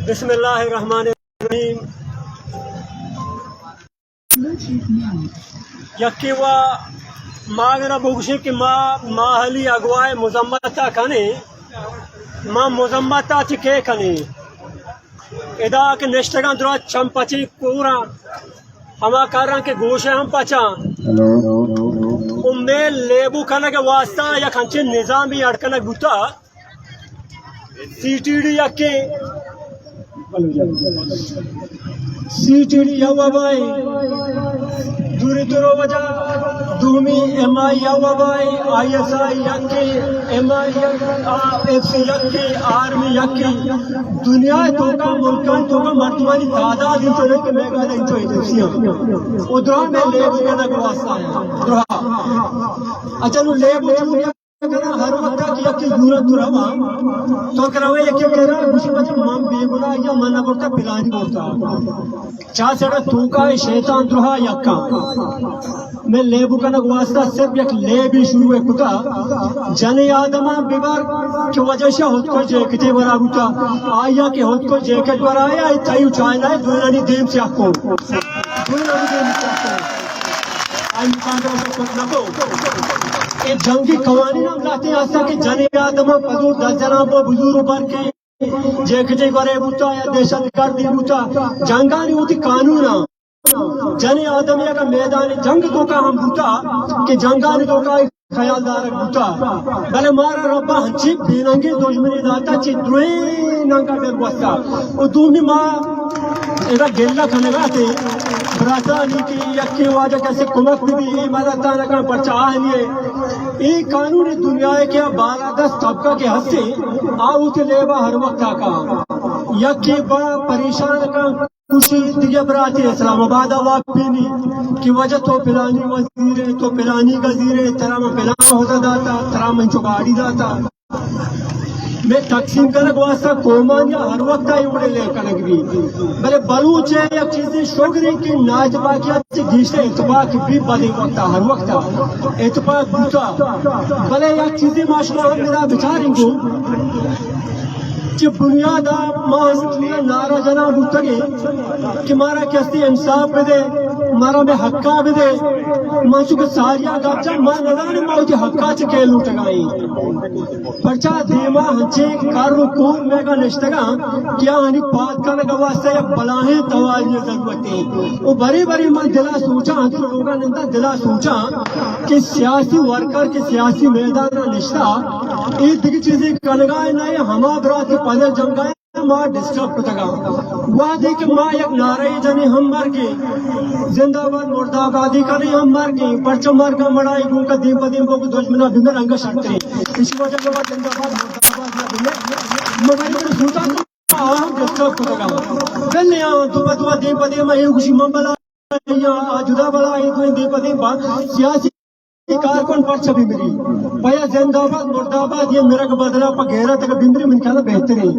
بسم اللہ الرحمن الرحیم۔ یکے وا ما اگر بگوشیں کہ ما ماہلی اغوائے مذمت ءَ کنیں، ما مذمت ءَ چہ کئے کنیں؟ ادا کہ نشتگاں درا چم پچیں کوراں، ہما کاراں کہ گوش ءَ ہم پچاں۔ و مئے لیبو کنگ ءِ واسطہ یک انچیں نظامے اڈ کنگ بوتا۔ سی ٹی ڈی یکے، سی ٹی ڈی یا وبائے، دوری ترو وجہ، دومی ایم آئی یا وبائے، آئی ایس آئی یکے، ایم آئی یک، آ، ایف سی یکے، آرمی یکے۔ دنیا ءِ توکا، ملکانی توکا مردمانی تعداد انچو نہ کہ مئے گانا انچو ایجنسیاں۔ و درا مئے لیبو کنگ واسطہ ہے۔ درا۔ اچھا، نو لیبو چون کناں؟ ہر وقت کہ یکے زورا تو رواں، تو کہ روے یکے کرا، گوشی بچہ من بے گناہ یا من نہ برتا، پلانی برتا۔ چا سڑا توکا اے شیطان درہا یکا۔ مئے لیبو کنگ واسطہ صرف یک لیبے شروع کتا۔ جنیں آدماں ببر کہ وجہ شہ ہتکو جیکٹے ورا بوتا۔ آیا کہ ہتکو جیکٹ ورا آیا، اے تئیو چائنا اے، دوئینانی دیم سیاہ کو۔ دوئینانی دیم سیاہ کو۔ آئی مقابلہ شہ کت نکو۔ اے جنگی قوانین ہم لہتے ہستا کہ جنیں آدماں پدور دس جناں بو بزور بر کے جیکٹے ورے بوتا یا دہشت گردی بوتا، جنگانی وتی قانون آں۔ جنیں آدمے اگاں میدان جنگ توکا ہم بوتا کہ جنگانی توکا خیال دارگ بوتا، بلے مارا ربا ہنچیں بے ننگیں دژمنے داتا چہ درہیں ننگا ڈر گوستا۔ و دومی ما ادا گلہ کنگا تے براتانی کہ یکے واجہ کسے کمک بی، اے مدد نہ کن، پرچا آہنی اے۔ اے قانون دنیا اے کہ بالادست طبقہ کہ ہستے، آ وتی لیبا ہر وقت آکا۔ یکے با پریشان کن، گوشی دگہ براتے اسلام آباد ءَ واپینی کہ واجہ تو پلانی وزیر ئے، تو پلانی گزیر ئے، ترا من پلان عہدہ داتا، ترا من چو گاڑی داتا۔ مئے تقسیم کنگ واسطہ قومانی ہر وقت آئی وڑے لے کنگ بی۔ بلے بلوچ ءِ یک چیزے شگرے کہ نااتفاقیت چہ گیشتر اتفاق بی بدیں وقتا، ہر وقتا اتفاق بوتا۔ بلے یک چیزے ما شما ہم ادا بچاریں گوں، چہ بنیاد ءَ ما ہمے نعرہ جنان بوتگیں کہ مارا کسے انصاف بدے، مارا مئے حقا بدے۔ ما چونکہ ساریا گپ جن، ما نزانیں ما وتی حقا چہ کئے لوٹگا ایں۔ پرچا دیما ہنچیں کر و کور مئیگا نشتگاں کہ آہانی پاد کنگ واسطہ یک بلاہیں تواری ضرورت ایں۔ و برے برے من دلا سوچاں، انچو لوگا ننداں دلا سوچاں کہ سیاسی ورکر کہ سیاسی میدان ءَ نشتہ، اے دگہ چیزے کنگا نہ، اے ہما برات کہ پدل جنگا ما ڈسٹرب کتگا۔ وہدے کہ ما یک نعرہ جنیں ہم مرگیں، زندہ باد مردہ آبادی کنیں ہم مرگیں، پرچہ مرگا مڑائی گوں کہ دیم پہ دیم بوگ دشمنا بمر انگا شرتریں۔ اسی وجہ کہ ما زندہ باد مردہ آباد نہ بمر۔ مگر اگر سوچا تو آ ہم ڈسٹرب کتگا۔ بلے آ تو بدوا دیم پہ دیم اے گوشی من بلا یا آ جدا بلا، اے دوئیں دیم پہ دیم با سیاسی کارکن پرچہ بمری۔ پیا زندہ باد مردہ آباد، یہ مرگ بدلا پہ غیرت اگر بمری من کہنا بہتریں۔